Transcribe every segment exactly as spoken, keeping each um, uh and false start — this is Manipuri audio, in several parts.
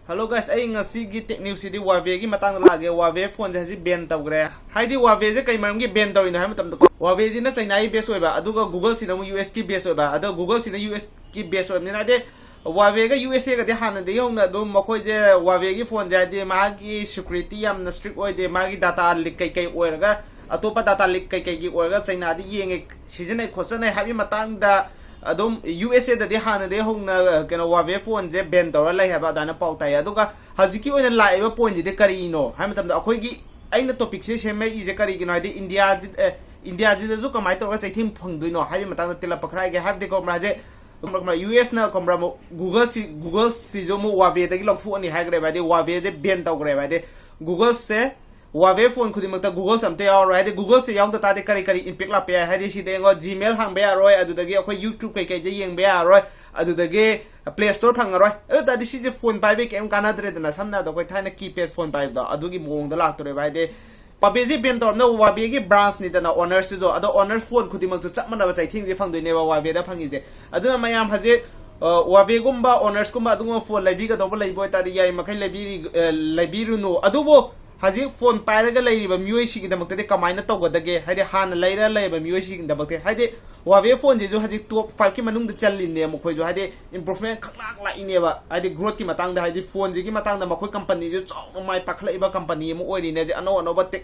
Hello guys, ꯑꯩ ꯉꯁꯤꯒꯤ tech news ꯁꯤꯗꯤ Huawei ꯒꯤ ꯃꯇꯥꯡꯗ ꯂꯥꯛꯑꯒꯦ꯫ Huawei phone ꯁꯦ ꯍꯧꯖꯤꯛ ban ꯇꯧꯈ꯭ꯔꯦ꯫ ꯍꯥꯏꯗꯤ Huawei ꯁꯦ ꯀꯩ ꯃꯔꯝꯒꯤ ban ꯇꯧꯔꯤꯅꯣ ꯍꯥꯏꯕ ꯃꯇꯝꯗꯀꯣ, Huawei ꯁꯤꯅ China ꯒꯤ base ꯑꯣꯏꯕ, ꯑꯗꯨꯒ Google ꯁꯤꯅ ꯑꯃꯨꯛ U S ꯀꯤ base ꯑꯣꯏꯕ, ꯑꯗꯣ Google ꯁꯤꯅ U S ꯀꯤ base ꯑꯣꯏꯕꯅꯤꯅ, ꯍꯥꯏꯗꯤ Huawei ꯒ U S A ꯒꯗꯤ ꯍꯥꯟꯅꯗꯒꯤ ꯍꯧꯅ ꯑꯗꯨꯝ ꯃꯈꯣꯏꯁꯦ, Huawei ꯒꯤ phone ꯁꯦ ꯍꯥꯏꯗꯤ ꯃꯥꯒꯤ security ꯌꯥꯝꯅ strict ꯑꯣꯏꯗꯦ, ꯃꯥꯒꯤ data leak ꯀꯩꯀꯩ ꯑꯣꯏꯔꯒ, ꯑꯇꯣꯞꯄ data leak ꯀꯩꯀꯩꯒꯤ ꯑꯣꯏꯔꯒ China ꯗꯤ ꯌꯦꯡꯉꯦ, ꯁꯤꯖꯤꯟꯅꯩ ꯈꯣꯠꯆꯟꯅꯩ ꯍꯥꯏꯕꯒꯤ ꯃꯇꯥꯡꯗ ꯑꯗꯨꯝ U S A ꯗꯗꯤ ꯍꯥꯟꯅꯗꯒꯤ ꯍꯧꯅ ꯀꯩꯅꯣ Huawei phone ꯁꯦ ban ꯇꯧꯔ ꯂꯩ ꯍꯥꯏꯕ ꯑꯗꯨꯃꯥꯏꯅ ꯄꯥꯎ ꯇꯥꯏ꯫ ꯑꯗꯨꯒ ꯍꯧꯖꯤꯛꯀꯤ ꯑꯣꯏꯅ ꯂꯥꯛꯏꯕ point ꯁꯤꯗꯤ ꯀꯔꯤꯅꯣ ꯍꯥꯏꯕ ꯃꯇꯝꯗ, ꯑꯩꯈꯣꯏꯒꯤ, ꯑꯩꯅ topic ꯁꯦ ꯁꯦꯝꯃꯛꯏꯁꯦ ꯀꯔꯤꯒꯤꯅꯣ ꯍꯥꯏꯗꯤ India ꯁꯤ, ꯑꯦ, India ꯁꯤꯗꯁꯨ ꯀꯃꯥꯏꯅ ꯇꯧꯔꯒ ꯆꯩꯊꯦꯡ ꯐꯪꯗꯣꯏꯅꯣ ꯍꯥꯏꯕꯒꯤ ꯃꯇꯥꯡꯗ ꯇꯦꯜꯂꯞꯄ ꯈꯔ ꯍꯥꯏꯒꯦ꯫ ꯍꯥꯏꯕꯗꯤ ꯀꯣꯝꯕ꯭ꯔꯥ ꯍꯧꯖꯤꯛ ꯀꯣꯝꯕ꯭ꯔꯥ U S ꯅ ꯀꯣꯝꯕ꯭ꯔꯥ ꯑꯃꯨꯛ Google ꯁꯤ, Google ꯁꯤꯁꯨ ꯑꯃꯨꯛ Huawei ꯗꯒꯤ ꯂꯧꯊꯣꯛꯑꯅꯤ ꯍꯥꯏꯈ꯭ꯔꯦꯕ, ꯍꯥꯏꯗꯤ Huawei ꯁꯦ ban ꯇꯧꯈ꯭ꯔꯦꯕ, ꯍꯥꯏꯗꯤ Google ꯁꯦ Huawei phone ꯈꯨꯗꯤꯡꯃꯛꯇ Google ꯁꯦ ꯑꯝꯇ ꯌꯥꯎꯔꯣꯏ꯫ ꯍꯥꯏꯗꯤ Google ꯁꯦ ꯌꯥꯎꯗ ꯇꯥꯔꯗꯤ ꯀꯔꯤ ꯀꯔꯤ impact ꯂꯥꯛꯄ ꯌꯥꯏ? ꯍꯥꯏꯗꯤ ꯁꯤꯗ ꯌꯦꯡꯉꯣ, Gmail ꯍꯥꯡꯕ ꯌꯥꯔꯣꯏ, ꯑꯗꯨꯗꯒꯤ ꯑꯩꯈꯣꯏ YouTube ꯀꯩꯀꯩꯗ ꯌꯦꯡꯕ ꯌꯥꯔꯣꯏ, ꯑꯗꯨꯗꯒꯤ Play Store ꯐꯪꯉꯔꯣꯏ꯫ ꯑꯗꯨ ꯇꯥꯔꯗꯤ ꯁꯤꯁꯦ phone ꯄꯥꯏꯕꯩ ꯀꯩꯝ ꯀꯥꯟꯅꯗ꯭ꯔꯦꯗꯅ, ꯁꯝꯅ ꯍꯥꯏꯔꯕꯗ ꯑꯩꯈꯣꯏ ꯊꯥꯏꯅ keypad phone ꯄꯥꯏꯕꯗꯣ, ꯑꯗꯨꯒꯤ ꯃꯑꯣꯡꯗ ꯂꯥꯛꯇꯣꯔꯦꯕ꯫ ꯍꯥꯏꯗꯤ Huawei ꯁꯦ ban ꯇꯧꯔꯕꯅꯤꯅ Huawei ꯒꯤ branch ꯅꯤꯗꯅ owners ꯇꯨꯗꯣ, ꯑꯗꯣ owners phone ꯈꯨꯗꯤꯡꯃꯛꯁꯨ ꯆꯞ ꯃꯥꯟꯅꯕ ꯆꯩꯊꯦꯡꯁꯦ ꯐꯪꯗꯣꯏꯅꯦꯕ Huawei ꯗ ꯐꯪꯉꯤꯁꯦ꯫ ꯑꯗꯨꯅ ꯃꯌꯥꯝ ꯍꯧꯖꯤꯛ ꯑ, Huawei ꯒꯨꯝꯕ owners ꯀꯨꯝꯕ ꯑꯗꯨꯒꯨꯝꯕ phone ꯂꯩꯕꯤꯒꯗꯧꯕ ꯂꯩꯕ ꯑꯣꯏꯇꯥꯔꯗꯤ ꯌꯥꯔꯤꯃꯈꯩ ꯂꯩꯕꯤꯔꯤ-, ꯑ, ꯂꯩꯕꯤꯔꯨꯅꯨ꯫ ꯑꯗꯨꯕꯨ ꯍꯧꯖꯤꯛ phone ꯄꯥꯏꯔꯒ ꯂꯩꯔꯤꯕ ꯃꯤꯑꯣꯏꯁꯤꯒꯤꯗꯃꯛꯇꯗꯤ ꯀꯃꯥꯏꯅ ꯇꯧꯒꯗꯒꯦ? ꯍꯥꯏꯗꯤ ꯍꯥꯟꯅ ꯂꯩꯔ ꯂꯩꯔꯕ ꯃꯤꯑꯣꯏꯁꯤꯒꯤꯗꯃꯛꯇꯗꯤ, ꯍꯥꯏꯗꯤ Huawei phone ꯁꯤꯁꯨ ꯍꯧꯖꯤꯛ top five ꯀꯤ ꯃꯅꯨꯡꯗ ꯆꯜꯂꯤꯅꯦ, ꯃꯈꯣꯏꯁꯨ ꯍꯥꯏꯗꯤ improvement ꯈꯪꯂꯥꯛ ꯂꯥꯛꯏꯅꯦꯕ, ꯍꯥꯏꯗꯤ growth ꯀꯤ ꯃꯇꯥꯡꯗ, ꯍꯥꯏꯗꯤ phone ꯁꯤꯒꯤ ꯃꯇꯥꯡꯗ ꯃꯈꯣꯏ company ꯁꯨ ꯆꯥꯎꯅ ꯃꯥꯏ ꯄꯥꯛꯈꯠꯂꯛꯏꯕ company ꯑꯃ ꯑꯣꯏꯔꯤꯅꯦ, ꯍꯧꯖꯤꯛ ꯑꯅꯧ ꯑꯅꯧꯕ tech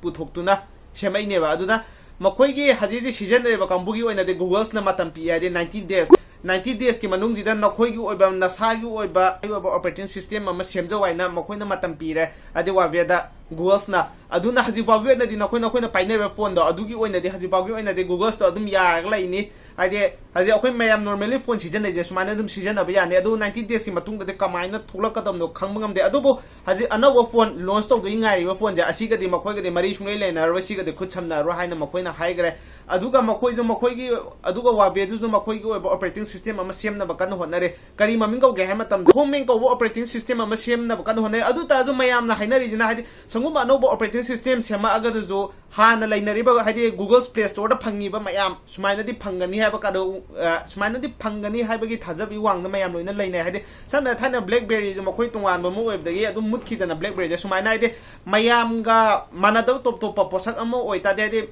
ꯄꯨꯊꯣꯛꯇꯨꯅ ꯁꯦꯝꯃꯛꯏꯅꯦꯕ꯫ ꯑꯗꯨꯅ ꯃꯈꯣꯏꯒꯤ ꯍꯧꯖꯤꯛ ꯍꯧꯖꯤꯛ ꯁꯤꯖꯤꯟꯅꯔꯤꯕ ꯀꯥꯡꯕꯨꯒꯤ ꯑꯣꯏꯅꯗꯤ Google ꯅ ꯃꯇꯝ ꯄꯤꯌꯦ, ꯍꯥꯏꯗꯤ ninety days, ninety days ꯀꯤ ꯃꯅꯨꯡꯁꯤꯗ ꯅꯈꯣꯏꯒꯤ ꯑꯣꯏꯕ, ꯅꯁꯥꯒꯤ ꯑꯣꯏꯕ, ꯑꯣꯏꯕ operating system ꯑꯃ ꯁꯦꯝꯖꯧ ꯍꯥꯏꯅ ꯃꯈꯣꯏꯅ ꯃꯇꯝ ꯄꯤꯔꯦ, ꯍꯥꯏꯗꯤ Huawei ꯗ, Google ꯅ꯫ ꯑꯗꯨꯅ ꯍꯧꯖꯤꯛ ꯐꯥꯎꯒꯤ ꯑꯣꯏꯅꯗꯤ ꯅꯈꯣꯏ, ꯅꯈꯣꯏꯅ ꯄꯥꯏꯅꯔꯤꯕ phone ꯗꯣ, ꯑꯗꯨꯒꯤ ꯑꯣꯏꯅꯗꯤ ꯍꯧꯖꯤꯛ ꯐꯥꯎꯒꯤ ꯑꯣꯏꯅꯗꯤ Google ꯁꯇꯣ ꯑꯗꯨꯝ ꯌꯥꯔꯒ ꯂꯩꯅꯤ꯫ ꯍꯥꯏꯗꯤ ꯍꯧꯖꯤꯛ ꯑꯩꯈꯣꯏ ꯃꯌꯥꯝ normally phone ꯁꯤꯖꯤꯟꯅꯩꯁꯦ ꯁꯨꯃꯥꯏꯅ ꯑꯗꯨꯝ ꯁꯤꯖꯤꯟꯅꯕ ꯌꯥꯅꯤ꯫ ꯑꯗꯨ ninety days ꯀꯤ ꯃꯇꯨꯡꯗꯗꯤ ꯀꯃꯥꯏꯅ ꯊꯣꯛꯂꯛꯀꯗꯕꯅꯣ ꯈꯪꯕ ꯉꯝꯗꯦ꯫ ꯑꯗꯨꯕꯨ ꯍꯧꯖꯤꯛ ꯑꯅꯧꯕ phone launch ꯇꯧꯗꯣꯏ ꯉꯥꯏꯔꯤꯕ phone ꯁꯦ, ꯑꯁꯤꯒꯗꯤ ꯃꯈꯣꯏꯒꯗꯤ ꯃꯔꯤ ꯁꯨꯡꯂꯩ ꯂꯩꯅꯔꯔꯣꯏ, ꯁꯤꯒꯗꯤ ꯈꯨꯠ ꯁꯝꯅꯔꯔꯣꯏ ꯍꯥꯏꯅ ꯃꯈꯣꯏꯅ ꯍꯥꯏꯈ꯭ꯔꯦ꯫ ꯑꯗꯨꯒ ꯃꯈꯣꯏꯁꯨ ꯃꯈꯣꯏꯒꯤ, ꯑꯗꯨꯒ Huawei ꯗꯨꯁꯨ ꯃꯈꯣꯏꯒꯤ ꯑꯣꯏꯕ operating system ꯑꯃ ꯁꯦꯝꯅꯕ ꯀꯟꯅ ꯍꯣꯠꯅꯔꯤ꯫ ꯀꯔꯤ ꯃꯃꯤꯡ ꯀꯧꯒꯦ ꯍꯥꯏꯕ ꯃꯇꯝꯗ, Homing ꯀꯧꯕ operating system ꯑꯃ ꯁꯦꯝꯅꯕ ꯀꯟꯅ ꯍꯣꯠꯅꯔꯤ꯫ ꯑꯗꯨ ꯇꯥꯔꯁꯨ ꯃꯌꯥꯝꯅ ꯍꯥꯏꯅꯔꯤꯁꯤꯅ, ꯍꯥꯏꯗꯤ ꯁꯪꯒꯨꯝꯕ ꯑꯅꯧꯕ operating system ꯁꯦꯝꯃꯛꯑꯒꯁꯨ ꯍꯥꯟꯅ ꯂꯩꯅꯔꯤꯕ, ꯍꯥꯏꯗꯤ Google Play Store ꯗ ꯐꯪꯉꯤꯕ ꯃꯌꯥꯝ ꯁꯨꯃꯥꯏꯅꯗꯤ ꯐꯪꯒꯅꯤ ꯍꯥꯏꯕ ꯀꯩꯅꯣ ꯑ, ꯁꯨꯃꯥꯏꯅꯗꯤ ꯐꯪꯒꯅꯤ ꯍꯥꯏꯕꯒꯤ ꯊꯥꯖꯕꯒꯤ ꯋꯥꯡꯗ ꯃꯌꯥꯝ ꯂꯣꯏꯅ ꯂꯩꯅꯩ꯫ ꯍꯥꯏꯗꯤ ꯁꯝꯅ ꯊꯥꯏꯅ ꯕ꯭ꯂꯦꯛꯕꯦꯔꯤꯁꯨ ꯃꯈꯣꯏ ꯇꯣꯉꯥꯟꯕ ꯑꯃ ꯑꯣꯏꯕꯗꯒꯤ ꯑꯗꯨꯝ ꯃꯨꯠꯈꯤꯗꯅ, ꯕ꯭ꯂꯦꯛꯕꯦꯔꯤꯁꯦ ꯁꯨꯃꯥꯏꯅ ꯍꯥꯏꯗꯤ ꯃꯌꯥꯝꯒ ꯃꯥꯟꯅꯗꯕ ꯇꯣꯞ ꯇꯣꯞꯄ ꯄꯣꯠꯁꯛ ꯑꯃ ꯑꯣꯏꯇꯥꯔꯗꯤ, ꯍꯥꯏꯗꯤ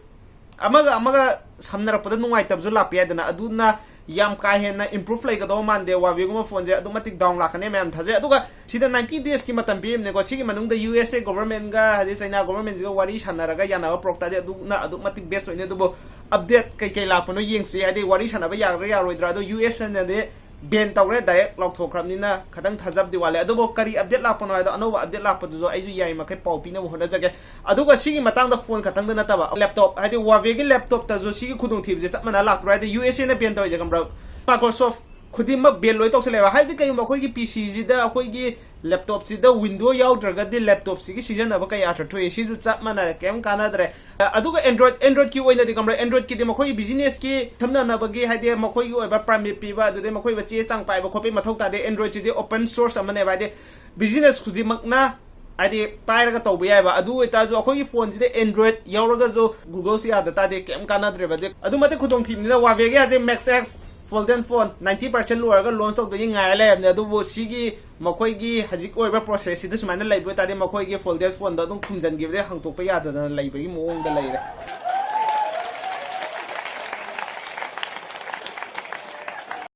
ꯑꯃꯒ ꯑꯃꯒ ꯁꯝꯅꯔꯛꯄꯗ ꯅꯨꯡꯉꯥꯏꯇꯕꯁꯨ ꯂꯥꯛꯄ ꯌꯥꯏꯗꯅ, ꯑꯗꯨꯅ ꯌꯥꯝ ꯀꯥ ꯍꯦꯟꯅ ꯏꯝꯄ꯭ꯔꯨꯞ ꯂꯩꯒꯗꯧꯕ ꯃꯥꯟꯗꯦ꯫ ꯋꯥꯋꯦꯒꯨꯝꯕ ꯐꯣꯟꯁꯦ ꯑꯗꯨꯛ ꯃꯇꯤꯛ ꯗꯥꯎꯟ ꯂꯥꯛꯀꯅꯤ ꯃꯌꯥꯝ ꯊꯥꯖꯩ꯫ ꯑꯗꯨꯒ ꯁꯤꯗ ꯅꯥꯏꯟꯇꯤ ꯗꯦꯖꯀꯤ ꯃꯇꯝ ꯄꯤꯔꯤꯕꯅꯦꯀꯣ꯫ ꯁꯤꯒꯤ ꯃꯅꯨꯡꯗ ꯌꯨ ꯑꯦꯁ ꯑꯦ ꯒꯣꯕꯔꯃꯦꯟꯒ ꯍꯥꯏꯗꯤ ꯆꯩꯅꯥ ꯒꯣꯕꯔꯃꯦꯟꯁꯤꯒ ꯋꯥꯔꯤ ꯁꯥꯟꯅꯔꯒ ꯌꯥꯅꯕ ꯄꯨꯔꯛ ꯇꯥꯔꯗꯤ ꯑꯗꯨꯅ ꯑꯗꯨꯛ ꯃꯇꯤꯛ ꯕꯦꯁ ꯑꯣꯏꯅꯤ꯫ ꯑꯗꯨꯕꯨ ꯑꯞꯗꯦꯠ ꯀꯩꯀꯩ ꯂꯥꯛꯄꯅꯣ ꯌꯦꯡꯁꯤ꯫ ꯍꯥꯏꯗꯤ ꯋꯥꯔꯤ ꯁꯥꯟꯅꯕ ꯌꯥꯒꯗ꯭ꯔꯥ ꯌꯥꯔꯣꯏꯗ꯭ꯔꯥ꯫ ꯑꯗꯣ ꯌꯨ ꯑꯦꯁ ꯑꯦꯅꯗꯤ ꯕꯦꯟ ꯇꯧꯔꯦ, ꯗꯥꯏꯔꯦꯛ ꯂꯥꯎꯊꯣꯛꯈ꯭ꯔꯕꯅꯤꯅ ꯈꯤꯇꯪ ꯊꯥꯖꯕꯗꯤ ꯋꯥꯠꯂꯦ꯫ ꯑꯗꯨꯕꯨ ꯀꯔꯤ ꯑꯞꯗꯦꯠ ꯂꯥꯛꯄꯅꯣ ꯍꯥꯏꯗꯣ, ꯑꯅꯧꯕ ꯑꯞꯗꯦꯠ ꯂꯥꯛꯄꯗꯨꯁꯨ ꯑꯩꯁꯨ ꯌꯥꯔꯤꯃꯈꯩ ꯄꯥꯎ ꯄꯤꯅꯕ ꯍꯣꯠꯅꯖꯒꯦ꯫ ꯑꯗꯨꯒ ꯁꯤꯒꯤ ꯃꯇꯥꯡꯗ ꯐꯣꯟ ꯈꯛꯇꯪꯗ ꯅꯠꯇꯕ, ꯂꯦꯞꯇꯣꯞ, ꯍꯥꯏꯗꯤ ꯋꯥꯋꯦꯒꯤ ꯂꯦꯞꯇꯣꯞꯇꯁꯨ ꯁꯤꯒꯤ ꯈꯨꯗꯣꯡꯊꯤꯕꯁꯦ ꯆꯞ ꯃꯥꯟꯅ ꯂꯥꯛꯇ꯭ꯔꯣ? ꯍꯥꯏꯗꯤ ꯌꯨ ꯑꯦꯁ ꯑꯦꯅ ꯕꯦꯟ ꯇꯧꯔꯤꯁꯦ ꯈꯪꯕ꯭ꯔꯥ? ꯃꯥꯏꯀ꯭ꯔꯣꯁꯣꯐ ꯈꯨꯗꯤꯡꯃꯛ ꯕꯦꯟ ꯂꯣꯏ ꯇꯧꯁꯜꯂꯦꯕ꯫ ꯍꯥꯏꯕꯗꯤ ꯀꯩꯒꯨꯝꯕ ꯑꯩꯈꯣꯏꯒꯤ ꯄꯤ ꯁꯤꯁꯤꯗ, ꯑꯩꯈꯣꯏꯒꯤ ꯂꯦꯞꯇꯣꯞꯁꯤꯗ ꯋꯤꯟꯗꯣ ꯌꯥꯎꯗ꯭ꯔꯒꯗꯤ ꯂꯦꯞꯇꯣꯞꯁꯤꯒꯤ ꯁꯤꯖꯤꯟꯅꯕ ꯀꯩ ꯑꯥꯔꯊ ꯊꯣꯛꯏ? ꯁꯤꯁꯨ ꯆꯞ ꯃꯥꯟꯅꯔꯦ, ꯀꯩꯝ ꯀꯥꯟꯅꯗ꯭ꯔꯦ꯫ ꯑꯗꯨꯒ ꯑꯦꯟꯗ꯭ꯔꯣꯏꯗ, ꯑꯦꯟꯗ꯭ꯔꯣꯏꯗꯀꯤ ꯑꯣꯏꯅꯗꯤ ꯈꯪꯕ꯭ꯔꯥ, ꯑꯦꯟꯗ꯭ꯔꯣꯏꯗꯀꯤꯗꯤ ꯃꯈꯣꯏꯒꯤ ꯕꯤꯖꯤꯅꯦꯁꯀꯤ ꯈꯝꯅꯅꯕꯒꯤ, ꯍꯥꯏꯗꯤ ꯃꯈꯣꯏꯒꯤ ꯑꯣꯏꯕ ꯄꯥꯔꯃꯤꯠ ꯄꯤꯕ, ꯑꯗꯨꯗꯩ ꯃꯈꯣꯏ ꯑꯣꯏꯕ ꯆꯦ ꯆꯥꯡ ꯄꯥꯏꯕ ꯈꯣꯠꯄꯒꯤ ꯃꯊꯧ ꯇꯥꯗꯦ꯫ ꯑꯦꯟꯗ꯭ꯔꯣꯏꯗꯁꯤꯗꯤ ꯑꯣꯄꯟ ꯁꯣꯔꯁ ꯑꯃꯅꯦꯕ, ꯍꯥꯏꯗꯤ ꯕꯤꯖꯤꯅꯦꯁ ꯈꯨꯗꯤꯡꯃꯛꯅ ꯍꯥꯏꯗꯤ ꯄꯥꯏꯔꯒ ꯇꯧꯕ ꯌꯥꯏꯕ꯫ ꯑꯗꯨ ꯑꯣꯏꯇꯥꯔꯁꯨ ꯑꯩꯈꯣꯏꯒꯤ ꯐꯣꯟꯁꯤꯗ ꯑꯦꯟꯗ꯭ꯔꯣꯏꯗ ꯌꯥꯎꯔꯒꯁꯨ ꯒꯨꯒꯜꯁꯤ ꯌꯥꯗ ꯇꯥꯔꯗꯤ ꯀꯩꯝ ꯀꯥꯟꯅꯗ꯭ꯔꯦꯕ꯫ ꯑꯗꯨ, ꯑꯗꯨ ꯃꯇꯤꯛ ꯈꯨꯗꯣꯡꯊꯤꯕꯅꯤꯅ ꯋꯥꯋꯦꯒꯤ ꯍꯧꯖꯤꯛ Mix X fold phone ninety percent ꯂꯣꯏꯔꯒ ꯂꯣꯟꯁ ꯇꯧꯗꯣꯏꯅꯤ ꯉꯥꯏꯔ ꯂꯩꯔꯕꯅꯦ꯫ ꯑꯗꯨꯕꯨ ꯁꯤꯒꯤ ꯃꯈꯣꯏꯒꯤ ꯍꯧꯖꯤꯛ ꯑꯣꯏꯔꯤꯕ ꯄ꯭ꯔꯣꯁꯦꯁꯁꯤꯗ ꯁꯨꯃꯥꯏꯅ ꯂꯩꯕ ꯑꯣꯏꯇꯥꯔꯗꯤ ꯃꯈꯣꯏꯒꯤ ꯐꯣꯜꯗꯦꯟ ꯐꯣꯟꯗꯣ ꯑꯗꯨꯝ ꯈꯨꯝꯖꯤꯟꯈꯤꯕꯗ ꯍꯥꯡꯇꯣꯛꯄ ꯌꯥꯗꯗꯅ ꯂꯩꯕꯒꯤ ꯃꯑꯣꯡꯗ ꯂꯩꯔꯦ꯫